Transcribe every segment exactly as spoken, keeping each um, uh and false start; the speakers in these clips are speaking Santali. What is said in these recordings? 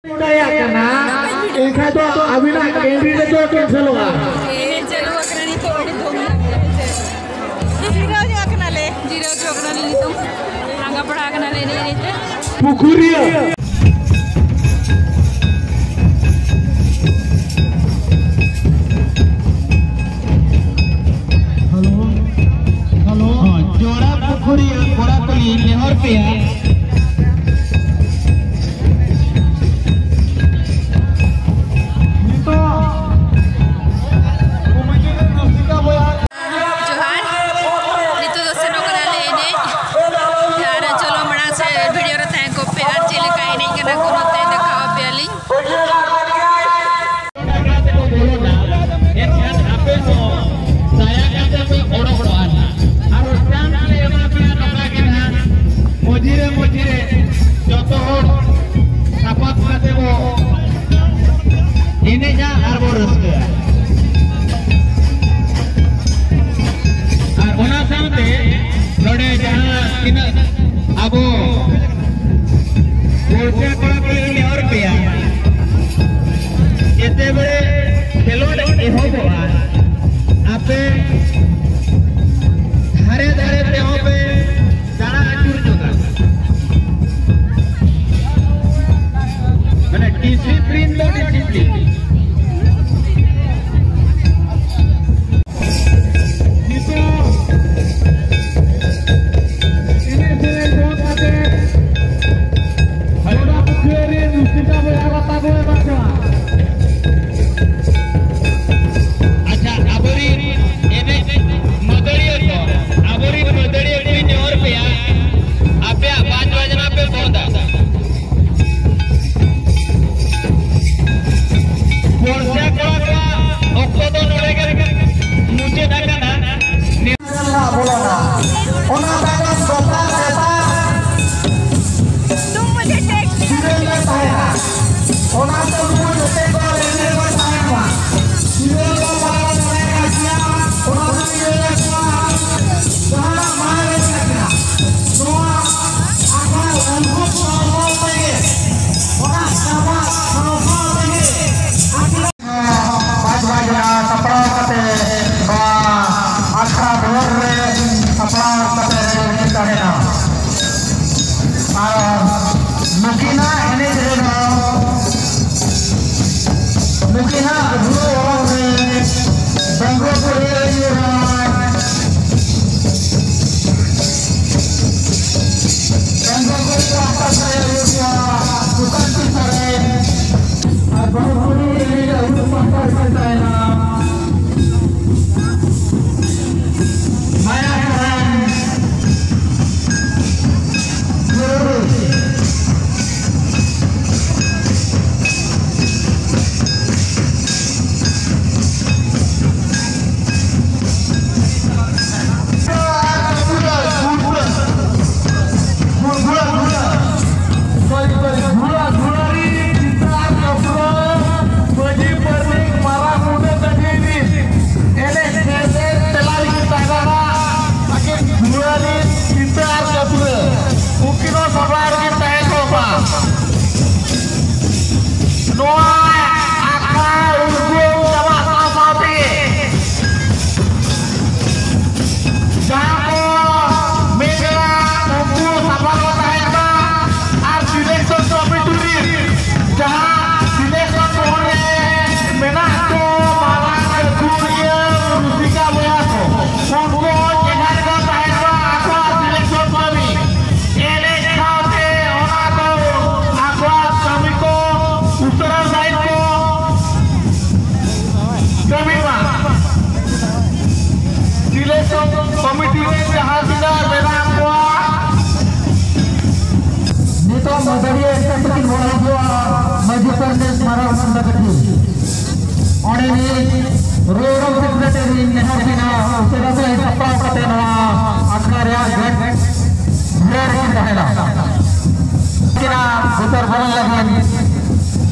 ᱵᱟᱰᱟᱭᱟᱜ ᱠᱟᱱᱟ, ᱮᱱᱠᱷᱟᱱ ᱫᱚ ᱟᱹᱵᱤᱱᱟᱜ ᱮᱱᱴᱨᱤ ᱫᱚ ᱪᱮᱫ ᱠᱮᱱᱥᱮᱞᱚᱜᱼᱟ? ᱮᱱᱮᱡ ᱪᱟᱹᱞᱩ ᱟᱠᱟᱱᱟ ᱱᱤᱛᱚᱜ, ᱟᱹᱰᱤ ᱫᱷᱩᱢ ᱧᱚᱜ ᱜᱮ ᱦᱮᱸ ᱥᱮ᱾ ᱡᱤᱨᱟᱹᱣ ᱧᱚᱜ ᱟᱠᱟᱱᱟᱞᱮ᱾ ᱡᱤᱨᱟᱹᱣ ᱧᱚᱜ ᱟᱠᱟᱱᱟᱞᱮ ᱱᱤᱛᱚᱜ᱾ ᱞᱟᱸᱜᱟ ᱯᱟᱲᱟᱣ ᱟᱠᱟᱱᱟᱞᱮ ᱮᱱᱮᱡ ᱮᱱᱮᱡ ᱛᱮ᱾ ᱯᱩᱠᱷᱩᱨᱤᱭᱟᱹ᱾ Hello, hello. ᱦᱚᱸ, ᱡᱚᱲᱟ ᱯᱩᱠᱷᱩᱨᱤᱭᱟᱹ ᱠᱚᱲᱟ ᱠᱩᱲᱤ ᱱᱮᱦᱚᱨ ᱯᱮᱭᱟ᱾ ᱱᱤᱛᱚᱜ ᱠᱚᱢᱤᱴᱤ ᱨᱮ ᱨᱩᱥᱤᱠᱟ ᱵᱚᱭᱦᱟ ᱡᱚᱦᱟᱨ᱾ ᱱᱤᱛᱚᱜ ᱫᱚ ᱥᱮᱱᱚᱜ ᱠᱟᱱᱟᱞᱮ ᱮᱱᱮᱡ᱾ ᱟᱨ ᱪᱚᱞᱚ ᱢᱟᱲᱟᱝ ᱥᱮᱫ ᱵᱷᱤᱰᱤᱭᱳ ᱨᱮ ᱛᱟᱦᱮᱸ ᱠᱚᱜ ᱯᱮ ᱟᱨ ᱪᱮᱫ ᱞᱮᱠᱟ ᱮᱱᱮᱡ ᱠᱟᱱᱟ ᱠᱚ ᱱᱚᱛᱮ ᱫᱮᱠᱷᱟᱣ ᱟᱯᱮᱭᱟᱞᱤᱧ᱾ ᱮᱱᱠᱷᱟᱱ ᱟᱯᱮ ᱦᱚᱸ ᱫᱟᱭᱟ ᱠᱟᱛᱮ ᱯᱮ ᱚᱰᱚᱠᱚᱜᱼᱟ ᱱᱟᱦᱟᱜ᱾ ᱟᱨ ᱪᱟᱱᱥ ᱞᱮ ᱮᱢᱟ ᱯᱮᱭᱟ ᱱᱚᱝᱠᱟ ᱜᱮ ᱱᱟᱦᱟᱜ᱾ ᱢᱚᱡᱽᱨᱮ ᱢᱚᱡᱽᱨᱮ ᱡᱚᱛᱚ ᱦᱚᱲ ᱥᱟᱯᱟᱵ ᱠᱟᱛᱮ ᱵᱚ ᱮᱱᱮᱡᱟ ᱟᱨ ᱵᱚ ᱨᱟᱹᱥᱠᱟᱹᱜᱼᱟ᱾ ᱟᱨ ᱚᱱᱟ ᱥᱟᱶᱛᱮ ᱱᱚᱰᱮ ᱡᱟᱦᱟᱸ ᱛᱤᱱᱟᱹᱜ ᱟᱵᱚ ᱵᱚᱲᱥᱟ ᱠᱚᱲᱟ ᱠᱚᱞᱤᱧ ᱱᱮᱦᱚᱨ ᱯᱮᱭᱟ, ᱡᱮᱛᱮ ᱵᱮᱲᱮ ᱠᱷᱮᱞᱳᱰ ᱮᱦᱚᱵᱚᱜᱼᱟ, ᱟᱯᱮ ᱫᱷᱟᱨᱮ ᱫᱷᱟᱨᱮ ᱛᱮᱦᱚᱸ ᱯᱮ ᱫᱟᱬᱟ ᱟᱹᱪᱩᱨ ᱧᱚᱜᱟ᱾ ᱢᱟᱱᱮ ᱰᱤᱥᱤᱯᱞᱤᱱ ᱫᱚ ᱰᱤᱥᱤᱯᱞᱤᱱ᱾ ᱱᱤᱛᱚᱜ ᱮᱱᱮᱡ ᱥᱮᱨᱮᱧ ᱵᱚᱱᱫ ᱠᱟᱛᱮ ᱜᱚᱰᱟ ᱯᱩᱠᱷᱨᱤ ᱨᱮ ᱨᱩᱥᱤᱠᱟ ᱵᱚᱭᱦᱟ ᱵᱟᱛᱟ ᱠᱚ ᱮᱢᱟ ᱠᱚᱣᱟ᱾ ᱟᱪᱪᱷᱟ, ᱟᱵᱚᱨᱤᱱ ᱮᱱᱮᱡ ᱢᱟᱹᱫᱟᱹᱲᱤᱭᱟᱹ ᱠᱚ, ᱟᱵᱚᱨᱤᱱ ᱢᱟᱹᱫᱟᱹᱲᱤᱭᱟᱹ ᱠᱚᱧ ᱱᱮᱦᱚᱨ ᱯᱮᱭᱟ, ᱟᱯᱮᱭᱟᱜ ᱵᱟᱡᱽ ᱵᱟᱡᱽᱱᱟ ᱯᱮ ᱵᱚᱱᱫᱟ᱾ ᱵᱚᱲᱥᱟ ᱠᱚᱲᱟ ᱠᱚᱣᱟᱜ ᱚᱠᱛᱚ ᱫᱚ ᱱᱚᱰᱮ ᱜᱮ ᱢᱩᱪᱟᱹᱫ ᱟᱠᱟᱱᱟ᱾ ᱵᱚᱞᱚᱱᱟ᱾ ᱚᱱᱟ ᱛᱟᱭᱱᱚᱢ ᱫᱚᱥᱟᱨ ᱥᱮᱛᱟᱜ ᱥᱤᱨᱟᱹ ᱞᱮ ᱛᱟᱦᱮᱱᱟ᱾ ᱚᱱᱟᱛᱮ ᱩᱱᱠᱩ ᱡᱚᱛᱚ ᱠᱚ ᱨᱮᱰᱤ ᱨᱮᱠᱚ ᱛᱟᱦᱮᱱ ᱢᱟ᱾ ᱥᱤᱨᱟᱹ ᱠᱚ ᱯᱟᱞᱟᱣ ᱫᱟᱲᱮᱭᱟᱜ ᱠᱟᱱ ᱜᱮᱭᱟ, ᱚᱱᱟ ᱠᱚ ᱥᱤᱨᱟᱹ ᱞᱮ ᱠᱚᱣᱟ᱾ ᱡᱟᱦᱟᱱᱟᱜ ᱢᱟᱲᱟᱝ ᱨᱮ ᱪᱟᱞᱟᱜ ᱠᱟᱱᱟ᱾ ᱱᱚᱣᱟ ᱟᱠᱷᱲᱟ ᱩᱱᱠᱩ ᱠᱚ ᱦᱚᱲ ᱛᱮᱜᱮ ᱚᱱᱟ ᱪᱟᱵᱟ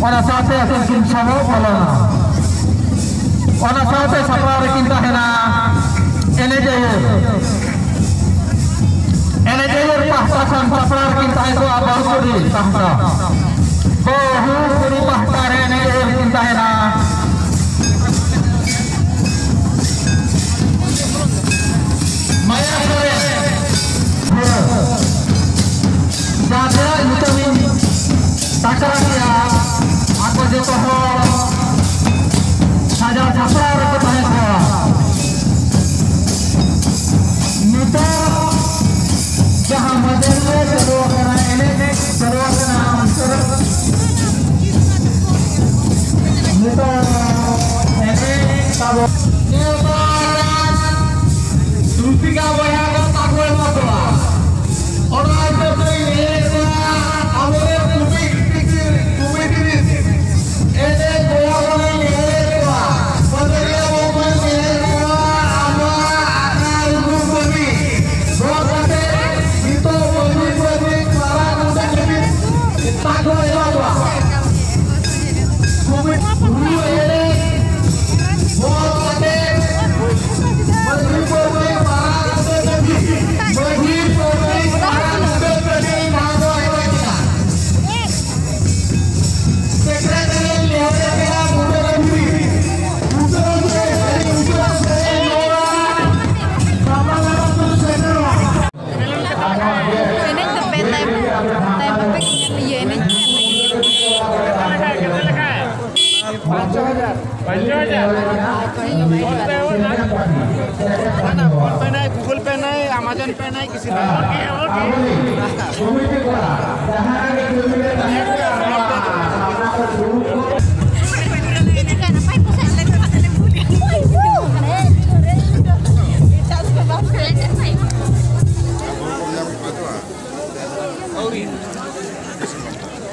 ᱚᱱᱟ ᱥᱟᱶᱛᱮ ᱟᱹᱠᱤᱱ ᱠᱤᱱ ᱥᱟᱵᱚᱜ ᱵᱚᱞᱚᱱᱟ᱾ ᱚᱱᱟ ᱥᱟᱶᱛᱮ ᱥᱟᱯᱲᱟᱣ ᱨᱮᱠᱤᱱ ᱛᱟᱦᱮᱱᱟ ᱮᱱᱮᱡ ᱟᱹᱭᱩᱨ᱾ ᱮᱱᱮᱡ ᱟᱹᱭᱩᱨ ᱯᱟᱦᱴᱟ ᱠᱷᱚᱱ ᱥᱟᱯᱲᱟᱣ ᱨᱮᱠᱤᱱ ᱛᱟᱦᱮᱸ ᱠᱚᱜᱼᱟ ᱵᱟᱹᱦᱩ ᱠᱩᱲᱤ ᱯᱟᱦᱴᱟ᱾ ᱵᱟᱹᱦᱩ ᱠᱩᱲᱤ ᱯᱟᱦᱴᱟ ᱨᱮ ᱮᱱᱮᱡ ᱟᱹᱭᱩᱨ ᱠᱤᱱ ᱛᱟᱦᱮᱱᱟ ᱢᱟᱭᱟ ᱥᱚᱨᱮᱱ᱾ ᱡᱟᱦᱟᱸ ᱛᱤᱱᱟᱹᱜ ᱧᱩᱛᱩᱢᱤᱧ ᱴᱟᱠᱨᱟ ᱠᱮᱜᱼᱟ, ᱟᱠᱚ ᱡᱚᱛᱚ ᱦᱚᱲ ᱥᱟᱡᱟᱣ ᱥᱟᱯᱲᱟᱣ ᱨᱮᱠᱚ ᱛᱟᱦᱮᱸ ᱠᱚᱜᱼᱟ᱾ ᱱᱤᱛᱚᱜ ᱡᱟᱦᱟᱸ ᱢᱟᱡᱟᱱ ᱨᱮ ᱪᱟᱹᱞᱩ ᱟᱠᱟᱱᱟ, ᱮᱱᱮᱡ ᱪᱟᱹᱞᱩ ᱟᱠᱟᱱᱟ, ᱱᱤᱛᱚᱜ ᱮᱱᱮᱡ ᱛᱟᱵᱚ᱾ ᱫᱩᱥᱤᱠᱟ ᱵᱚᱭᱦᱟ ᱠᱚ ᱛᱟᱠᱚ ᱮᱢᱟ ᱠᱚᱣᱟ᱾ ᱚᱱᱟ ᱦᱤᱥᱟᱹᱵ ᱛᱮ ᱤᱧ ᱞᱟᱹᱭᱮᱫ ᱠᱚᱣᱟ, ᱟᱵᱚᱨᱮᱱ ᱠᱚᱢᱤᱴᱤ, ᱠᱚᱢᱤᱴᱤ ᱨᱤᱱ ᱮᱱᱮᱡ ᱵᱚᱭᱦᱟ ᱠᱚ ᱞᱟᱹᱭᱮᱫ ᱠᱚᱣᱟ, ᱯᱟᱹᱴᱤᱭᱟᱹ ᱵᱚᱱ ᱧᱮᱞᱮᱫ ᱠᱚᱣᱟ, ᱟᱵᱚᱣᱟᱜ ᱟᱠᱷᱲᱟ ᱨᱩᱢ ᱠᱟᱹᱢᱤ ᱵᱚᱱᱫ ᱠᱟᱛᱮ ᱱᱤᱛᱚᱜ ᱢᱟᱹᱡᱷᱤ ᱯᱟᱹᱡᱷᱤ ᱯᱟᱲᱟ ᱜᱚᱰᱮᱛ ᱞᱟᱹᱜᱤᱫ ᱛᱟᱠᱚ ᱮᱢᱟ ᱠᱚᱣᱟ᱾ ᱠᱚᱢᱤᱴᱤ ᱨᱩ ᱮᱱᱮᱡ ᱵᱚᱱᱫ ᱠᱟᱛᱮ ᱢᱟᱹᱡᱷᱤ ᱯᱟᱹᱡᱷᱤ ᱯᱟᱲᱟ ᱜᱚᱰᱮᱛ ᱞᱟᱹᱜᱤᱫ, ᱢᱟᱹᱡᱷᱤ ᱯᱟᱹᱡᱷᱤ ᱯᱟᱲᱟ ᱜᱚᱰᱮᱛ ᱞᱟᱹᱜᱤᱫ ᱱᱚᱣᱟ ᱫᱚ ᱮᱱᱮᱡ ᱠᱟᱱᱟ᱾ ᱮᱱᱮᱡ ᱫᱚ ᱯᱮ ᱛᱟᱭᱚᱢ, ᱛᱟᱭᱚᱢ ᱯᱮ ᱤᱭᱟᱹ ᱮᱱᱮᱡ ᱯᱮ᱾ PhonePe नहीं, Google Pay नहीं, Amazon Pay नहीं, किसी पे।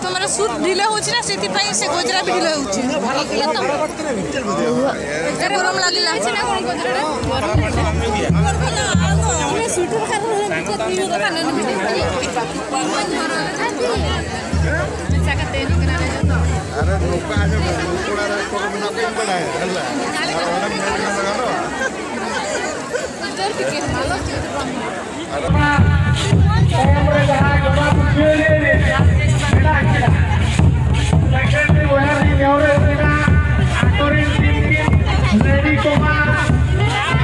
ତମର ସୁଟ୍ ଢିଲା ହଉଛି ନା, ସେଥିପାଇଁ ସେ ଗଜରା ବି ଢିଲା ହଉଛି। ଆରେ ଗରମ ଲାଗିଲା। ᱚᱲᱟᱜ ᱨᱮ ᱠᱚ ᱢᱮᱱᱟᱜ ᱠᱚ ᱵᱟᱲᱟᱭᱟ, ᱦᱮᱸ ᱥᱮ? ᱟᱨ ᱚᱸᱰᱮᱢ ᱧᱮᱞ ᱞᱮᱠᱷᱟᱱ ᱫᱚ ᱜᱟᱱᱚᱜᱼᱟ᱾ ᱛᱟᱭᱚᱢ ᱨᱮ ᱡᱟᱦᱟᱸ ᱡᱚᱵᱟᱵ ᱩᱪᱷᱟᱹᱱ ᱢᱮᱱᱟᱜ ᱠᱤᱱᱟ, ᱥᱮᱠᱨᱮᱴᱟᱨᱤ ᱵᱚᱭᱦᱟ ᱨᱤᱱ ᱱᱮᱦᱚᱨ ᱦᱩᱭᱩᱜ ᱠᱟᱱᱟ, ᱟᱛᱳ ᱨᱤᱱ ᱥᱤᱢ ᱠᱤᱱ ᱞᱟᱹᱭ ᱠᱚᱢᱟ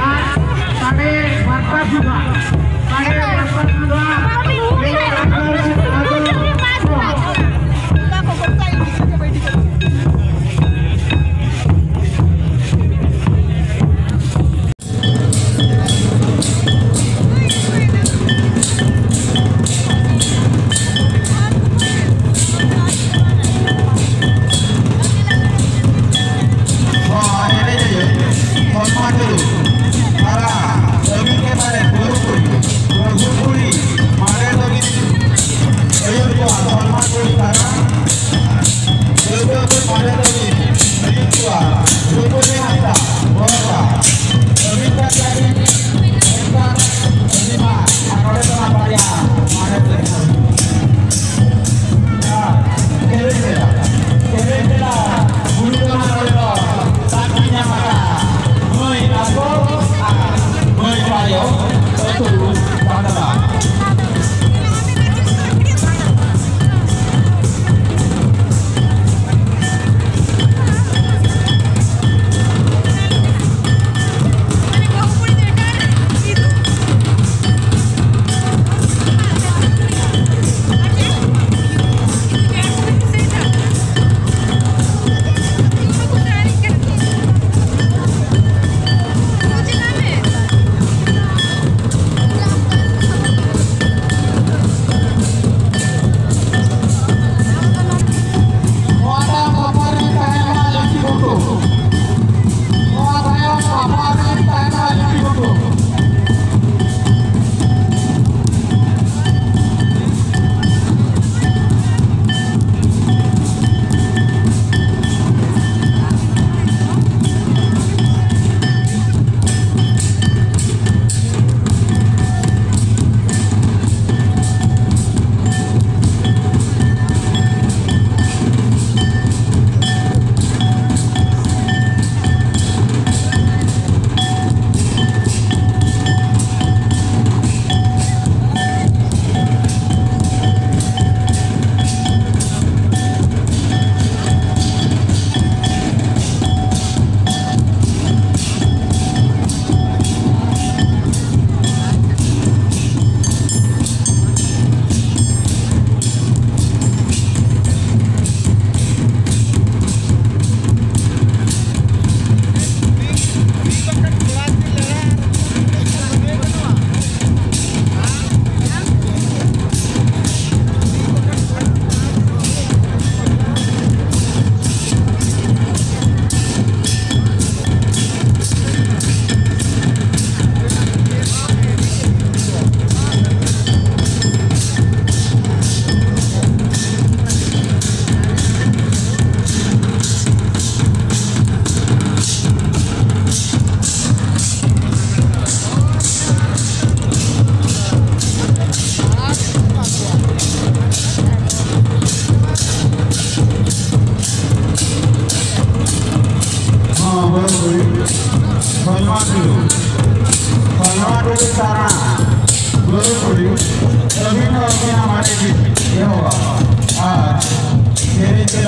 ᱟᱨ ᱥᱟᱰᱮ ᱵᱟᱨᱛᱟ ᱥᱩᱫᱷᱟ, ᱥᱟᱰᱮ ᱵᱟᱨᱛᱟ ᱥᱩᱫᱷᱟ᱾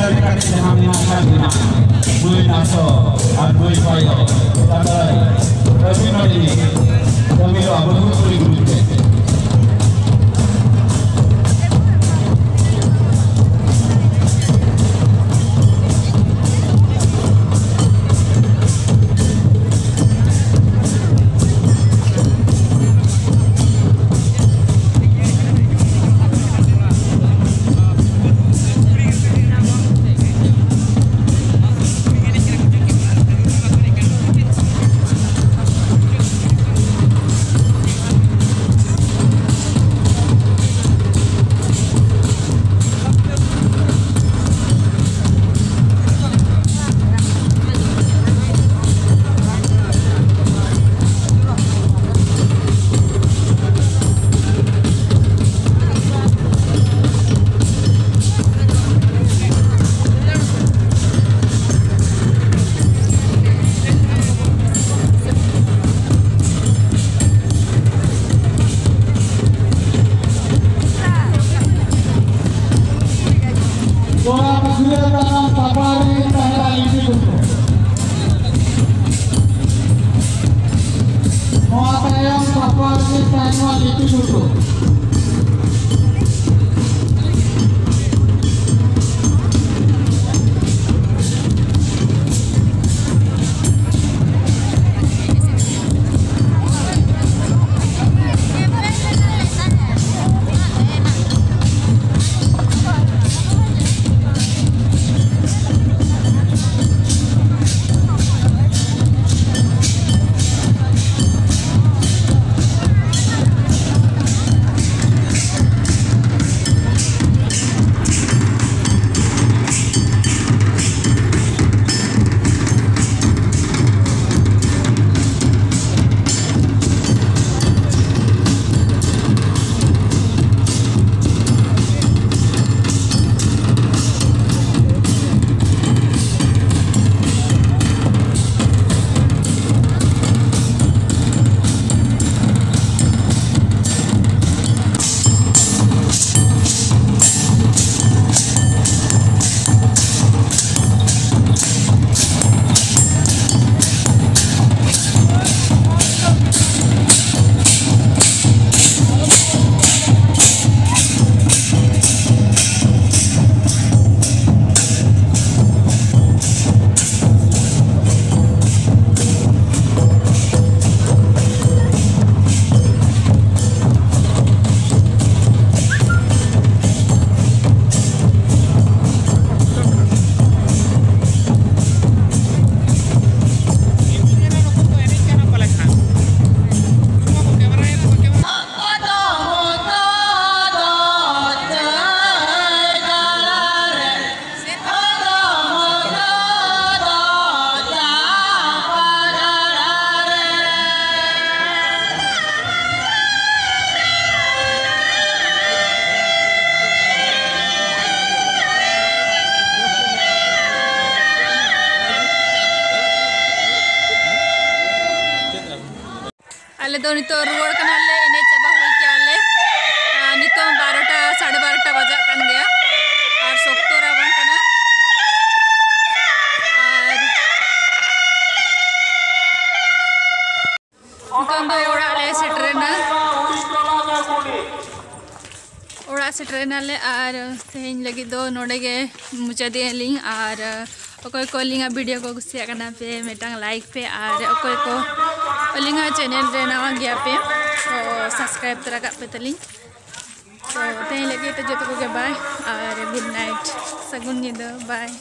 ᱞᱮᱠᱟᱛᱮ ᱡᱟᱦᱟᱸ ᱢᱮᱱᱟᱜ ᱟᱠᱟᱫ ᱵᱚᱱᱟ, ᱢᱟᱹᱭ ᱱᱟᱥᱚ ᱟᱨ ᱢᱟᱹᱭ ᱯᱟᱭᱚ, ᱛᱟᱞᱟᱨᱮ ᱟᱹᱵᱤᱱ ᱱᱚᱰᱮ ᱠᱟᱹᱢᱤ ᱫᱚ ᱟᱵᱚ ᱵᱚᱱ ᱠᱩᱞᱤ ᱜᱩᱨᱩ ᱛᱮ᱾ ᱟᱞᱮ ᱫᱚ ᱱᱤᱛᱚᱜ ᱨᱩᱣᱟᱹᱲ ᱠᱟᱱᱟᱞᱮ, ᱮᱱᱮᱡ ᱪᱟᱵᱟ ᱦᱩᱭ ᱠᱮᱜᱼᱟ ᱞᱮ᱾ ᱟᱨ ᱱᱤᱛᱚᱝ ᱵᱟᱨᱚᱴᱟ, ᱥᱟᱲᱮ ᱵᱟᱨᱚᱴᱟ ᱵᱟᱡᱟᱜ ᱠᱟᱱ ᱜᱮᱭᱟ᱾ ᱟᱨ ᱥᱚᱠᱛᱚ ᱨᱟᱵᱟᱝ ᱠᱟᱱᱟ᱾ ᱟᱨ ᱱᱤᱛᱚᱝ ᱫᱚ ᱚᱲᱟᱜ ᱞᱮ ᱥᱮᱴᱮᱨᱮᱱᱟ᱾ ᱚᱲᱟᱜ ᱥᱮᱴᱮᱨᱮᱱᱟᱞᱮ ᱟᱨ ᱛᱮᱦᱮᱧ ᱞᱟᱹᱜᱤᱫ ᱫᱚ ᱱᱚᱰᱮ ᱜᱮ ᱢᱩᱪᱟᱹᱫᱮᱜᱼᱟ ᱞᱤᱧ᱾ ᱟᱨ ᱚᱠᱚᱭ ᱠᱚ ᱟᱹᱞᱤᱧᱟᱜ video ᱠᱚ ᱠᱩᱥᱤᱭᱟᱜ ᱠᱟᱱᱟ ᱯᱮ, ᱢᱤᱫᱴᱟᱝ like ᱯᱮ᱾ ᱟᱨ ᱚᱠᱚᱭ ᱠᱚ ᱟᱹᱞᱤᱧᱟᱜ channel ᱨᱮ ᱱᱟᱣᱟ ᱜᱮᱭᱟ ᱯᱮ, ᱛᱚ subscribe ᱛᱚᱨᱟ ᱠᱟᱜ ᱯᱮ ᱛᱟᱹᱞᱤᱧ᱾ ᱛᱚ ᱛᱮᱦᱮᱧ ᱞᱟᱹᱜᱤᱫ ᱫᱚ ᱡᱚᱛᱚ ᱠᱚᱜᱮ bye ᱟᱨ good night, ᱥᱟᱹᱜᱩᱱ ᱧᱤᱫᱟᱹ, bye᱾